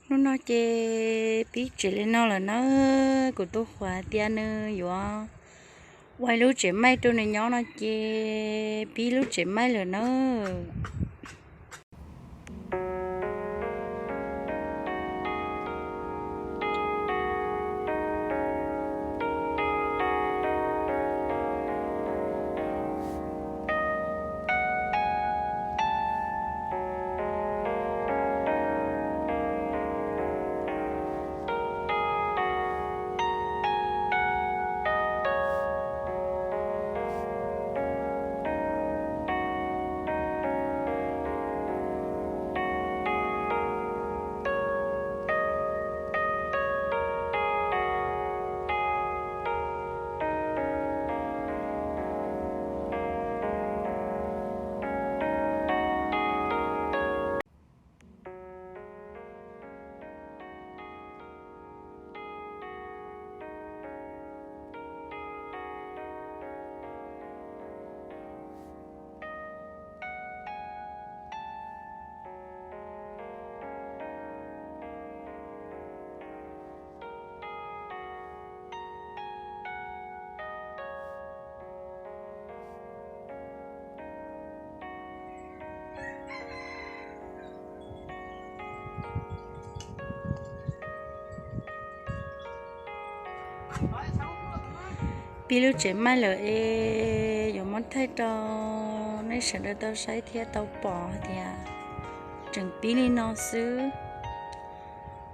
Hnub no ces pib tsev li no lawm nawb. Kuv tus qhuav tias nws yuav ua ib lub tsev maij rau nws nyob no ces pib lub tsev maij lawm nawb. Pib lub tsev maij lawm es yuav muab thaij rau nej sawv daws tau saib thiab tau pom tias tseem pib li no xwb.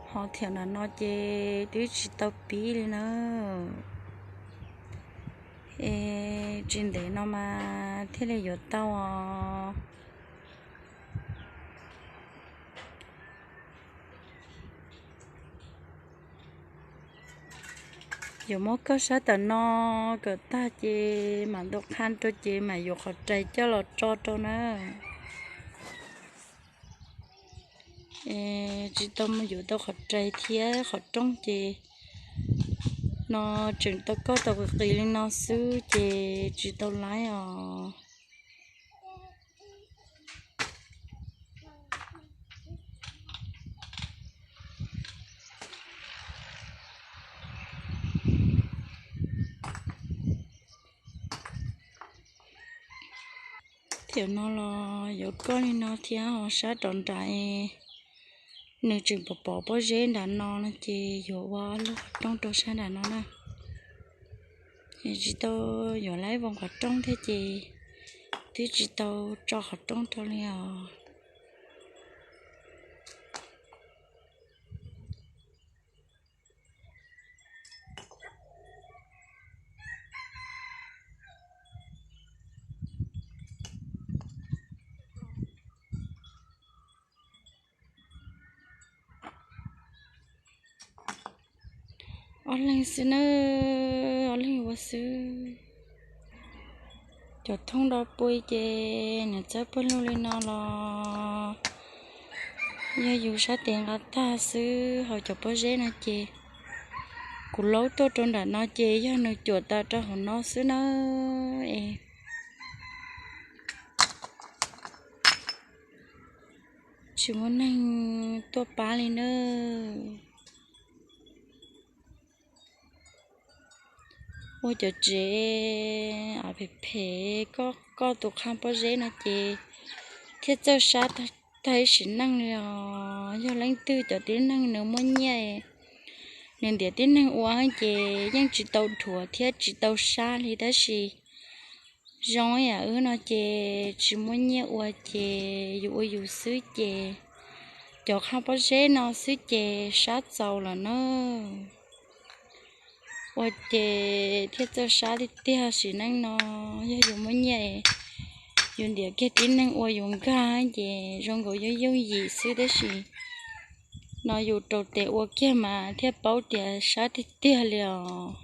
Ho thiab ntawm no ces twb tsis tau pib li na. Es tsis ntev no mas thiaj li yuav tau os. Yuav muab koj sab tam no kom tag ces mam ntaus qha rau ces mam yuav qhov rais coj los tso rau na. Tsis tau mus yuav tau qhov rais thiab qhov rooj ces no tseem tau koj tau qis qis li no xwb ces tsis tau laib os. Thiab no los yuav koj li no thiab ho sab rov nram nws tseem pom pom pob zeb nram no no ces yuav ua lub qhov rooj rau sab nram no na. Tsis tau yuav laib voos qhov rooj thiab ces twb tsis tau tso qhov rooj rau li os. Ob leeg xwb na, ob leeg ua xwb. Cov thoob do pua ces nws txawb pawg lug li no los yog yus sab tes nqa tag xwb, ho cov pob zeb no ces kuv laub tuaj rau nram no ces yog nws cuam tas rau hauv no xwb na. Es tsis muaj neeg tuaj pab li na. Ua cov tsev phem phem, koj tus qhab pob zeb no ces thiaj txawj sab tag ib sim neej li os. Yog leej twg cov tib neeg nws muaj nyiaj, nws ntiav tib neeg ua ces yeej tsis tau dhuav thiab tsis tau sab li, tab sis zoo yam wb no ces tsis muaj nyiaj ua ces yus ua yus xwb ces cov qhab pob zeb no xwb ces sab txaus lawm na. Ua ces thiaj txawj sab tiag tiag sim neej no. Yog yus muaj nyiaj, yus ntiav kiag tib neeg ua yus nkag ces zoo nkaus yooj yooj yim xwb, tab sis no yus rau tes ua kiag mas thiaj paub tias sab tiag tiag li os.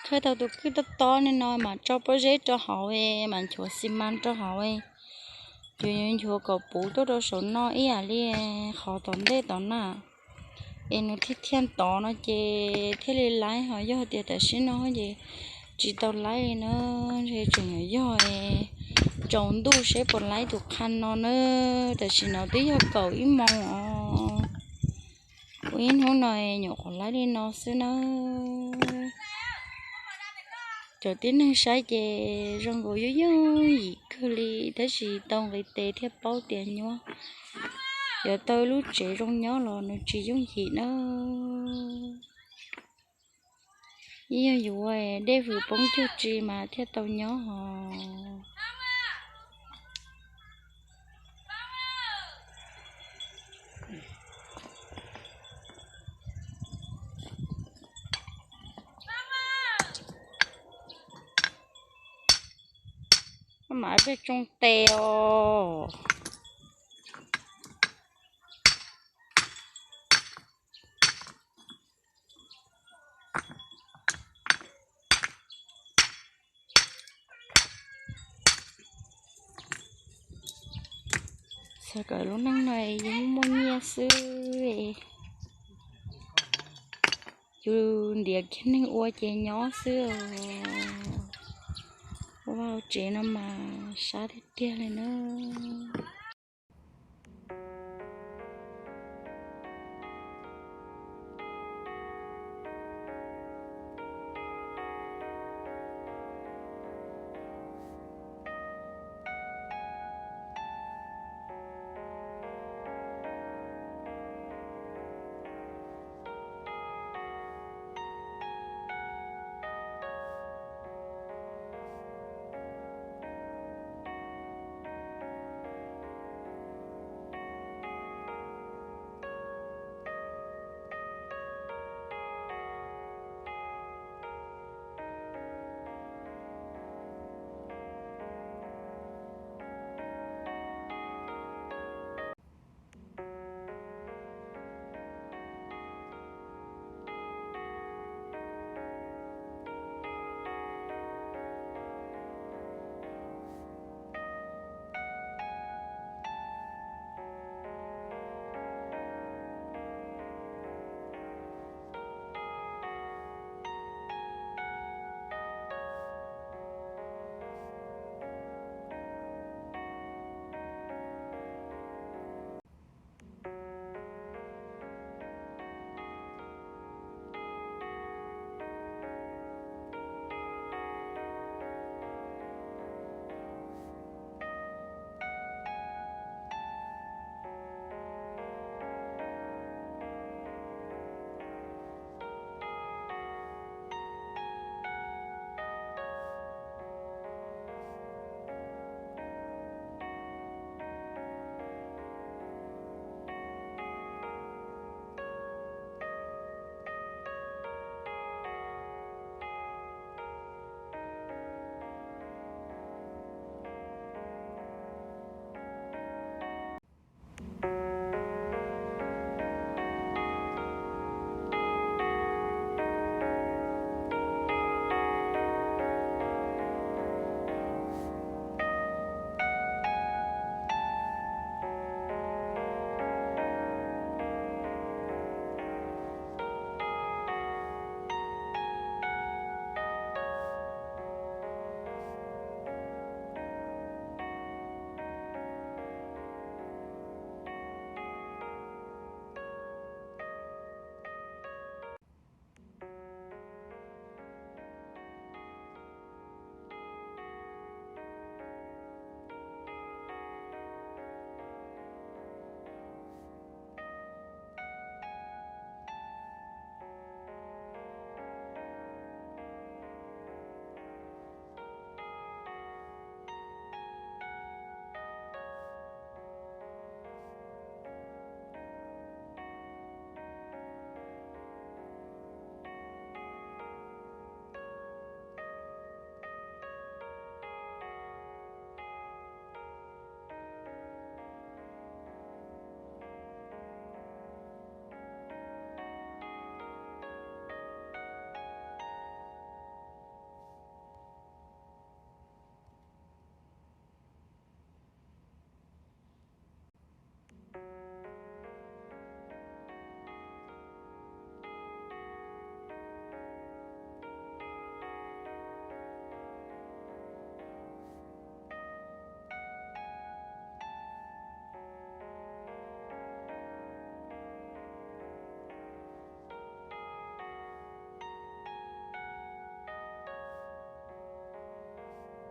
Khawb tau tus kwj tob tob li no mas tso pob zeb rau hauv, mas nchuav xi mas rau hauv, ces yuav nchuav kom puv tuaj rau saum no ib yam li qhov tom ntej tom na, es nws thiaj thiaj tod no ces thiaj li laib. Ho yog tias tam sim no ces tsis tau laib li na, ntshe tseem yuav yog tsaus ntuj seb puas laib tus qhab no na. Tam sim no twb yog kaum ib moos os. Ua ib hnub no nyuam qhuav laib li no xwb nawb. Cov tib neeg saib ces zoo nkaus yooj yooj yim kawg li, tab sis tau nqis tes thiaj paub tias nyuab. Yuav tau lub tsev zoo nyob los nws tsis yooj yim nawb. Yeej yog yuav dej hws poob cuag tsi mas thiaj tau nyob hos. Mas peb tsoo tes os. Xav kom lub neej no yeej muaj nyiaj xwb, yus ntiav kiag neeg ua ces nyob xwb. Ua vaj tsev no mas sab tiag tiag li nawb.